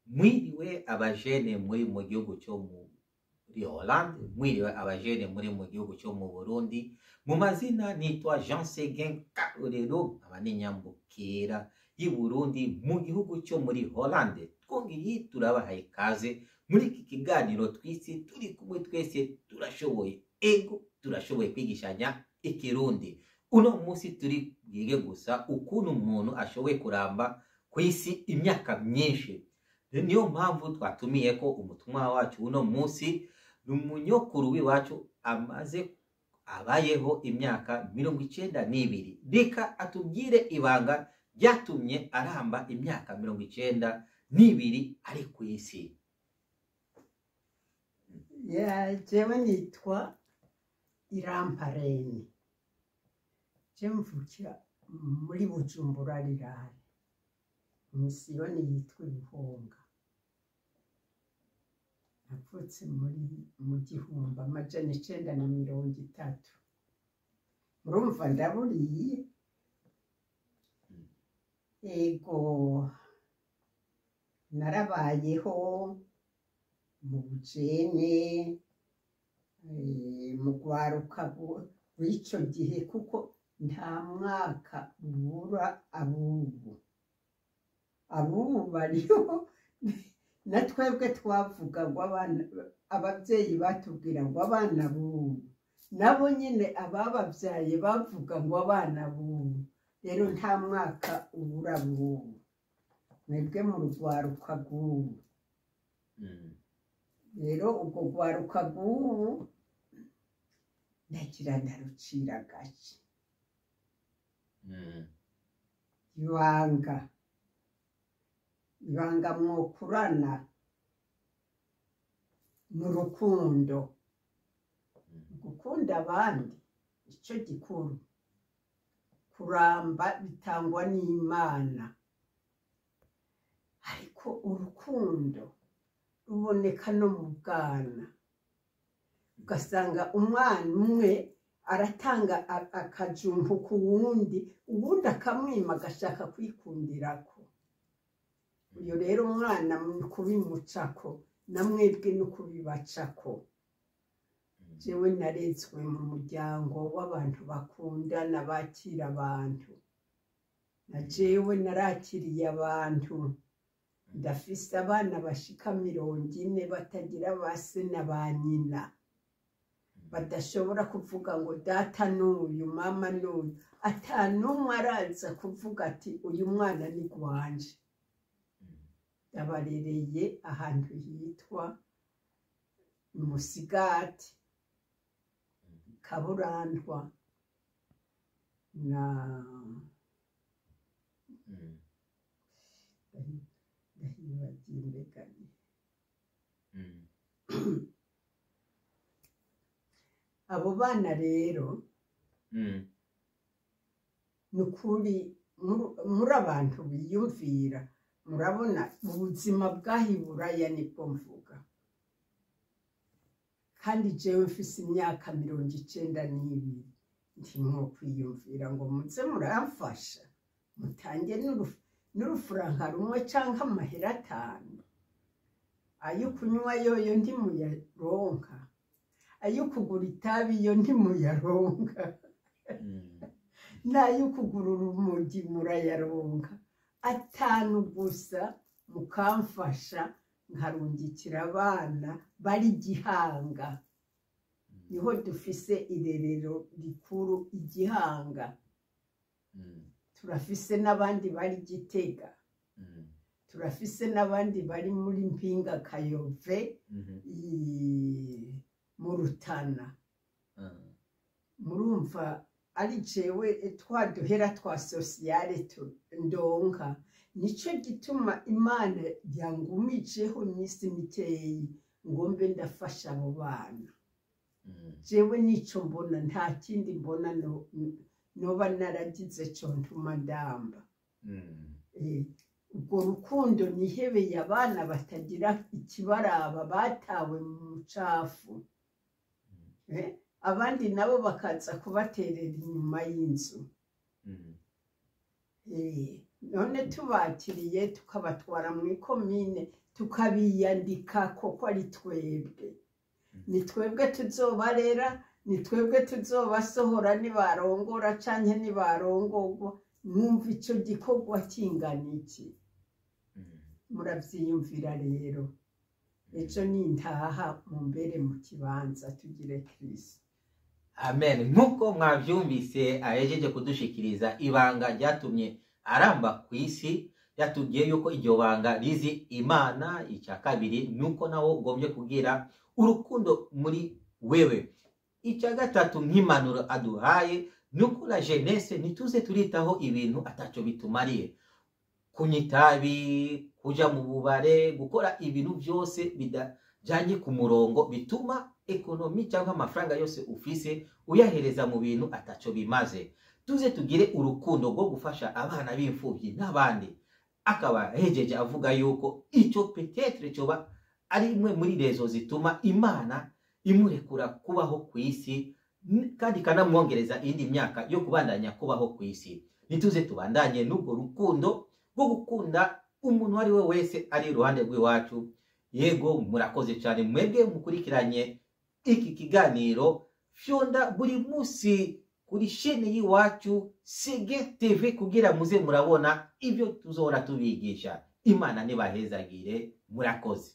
Mwiriwe abajene muri mu gihugu cyo muri Hollande, mwiriwe abajene muri mu gihugu cyo mu Burundi. Mu mazina nitwa Jean Seguin Karorero, nkaba n'inyambukira y'i Burundi mu gihugu cyo muri Hollande. Twongeye turabahaye ikaze muri iki kiganiro twisi turi kumwe twese turashoboye, ego turashoboye kwigishanya ikirundi. Uno munsi turi bwige gusa ukuntu umuntu ashoboye kuramba ku isi imyaka myinshi. Niyo mpamvu twatumiye ko umutumwa wacu uno munsi ni umunyokuru w'iwacu amaze abayeho imyaka 92. Reka atubwire ibanga ryatumye aramba imyaka 92 ari ku isi. Ya, jewe nitwa Iramparene. Je mvukira muri Bujumbura rirare, misiyoni yitwa Ibihonga. Navutse muri mu 1930. Murumva ndaburiye. Ego, narabayeho mu bujene, mu rwaruka rw'ico gihe, kuko nta mwaka ubura abubu. Abubu bariho, na twebwe twavuga ngo abana, ababyeyi batubwira ngo abana bubu, nabo nyine abababyaye bavuga ngo abana bubu. Rero nta mwaka ubura bubu, mwebwe mu rwaruka rw'ubu. Rero ubwo rwaruka rw'ubu ndagira ndarucira agace. Ibanga, ibanga mwokurana ni urukundo, gukunda abandi icyo gikuru. Kuramba bitangwa n'Imana, ariko urukundo ruboneka no mu bwana. Ugasanga umwana umwe aratanga akajumpu ku wundi, uwundi akamwima agashaka kwikundirako. Uyu rero umwana ni kubimucako, na mwebwe ni kubibacako. Jewe naretswe mu muryango w'abantu bakundana, bakira abantu. Na jewe narakiriye abantu. Ndafise abana bashika 40 batagira ba se na ba nyina, badashobora kuvuga ngo data n'uyu, mama n'uyu. Ata n'umwe araza kuvuga ati uyu mwana ni gwanje. Ndabarereye ahantu hitwa Musigati, Kaburantwa na ndahibagiye mbeganye. Abo bana rero ni ukuri muri abantu biyumvira, murabona ubuzima bw'ahiburaya nibwo mvuga. Kandi jewe mfise imyaka 92, ndimwo kwiyumvira ngo muze muramfasha, mutange n'urufuranka rumwe canke amahera 5. Ayo kunywa yoyo ntimuyaronka, ayo kugura itabi yo ntimuyaronka, n'ayo kugura urumogi murayaronka. 5 gusa mukamfasha nkarungikira abana bari Gihanga. Niho dufise irerero rikuru Igihanga. Turafise n'abandi bari Gitega, turafise n'abandi bari muri Mpinga Kayove, mu Rutana. Murumva ari jewe twaduhera twa sosiyale ndonka. Nico gituma Imana yangumijeho iminsi mikeyi ngo mbe ndafasha abo bana. Jewe nico mbona, nta kindi mbona noba naragize co ntuma ndamba. Ubwo rukundo nihebeye abana batagira ikibaraba, batawe mu mucafu. Abandi nabo bakaza kubaterera inyuma y'inzu. None tubakiriye tukabatwara mu ikomine, tukabiyandika koko ari twebwe, ni twebwe tuzobarera, ni twebwe tuzobasohora nibarongora canke nibarongorwa. Mwumva ico gikorwa kingana iki? Muravyiyumvira rero. Ejo nintaha mumbere mu kibanza, tugire kirisi. Amen. Nk'uko mwabyumvise, ahejeje kudushikiriza ibanga ryatumye aramba ku isi. Yatubwiye yuko iryo banga rizi Imana. Icya kabiri ni uko nawo ugombye kugira urukundo muri wewe. Icya gatatu nk'impanuro aduhaye ni uko la jeunesse ntituze turitaho ibintu atacyo bitumariye: kunywa itabi, kuja mu bubare, gukora ibintu byose bidajyanye ku murongo, bituma économie cyangwa amafaranga yose ufise uyahereza mu bintu atacyo bimaze. Tuze tugire urukundo rwo gufasha abana b'imfubyi n'abandi. Akaba hejeje avuga yuko icyo peut-être cyoba ari imwe muri raisons zituma Imana imurekura kubaho ku isi, kandi ikanamwongereza indi myaka yo kubandanya kubaho ku isi. Nituze tubandanye n'ubwo rukundo rwo gukunda umuntu uwo ari we wese ari iruhande rw'iwacu. Yego, murakoze cyane mwebwe mukurikiranye iki kiganiro. Fyonda buri munsi kuri chaîne y'iwacu Sege TV kugira muze murabona ibyo tuzohora tubigisha. Imana nibahezagire, murakoze.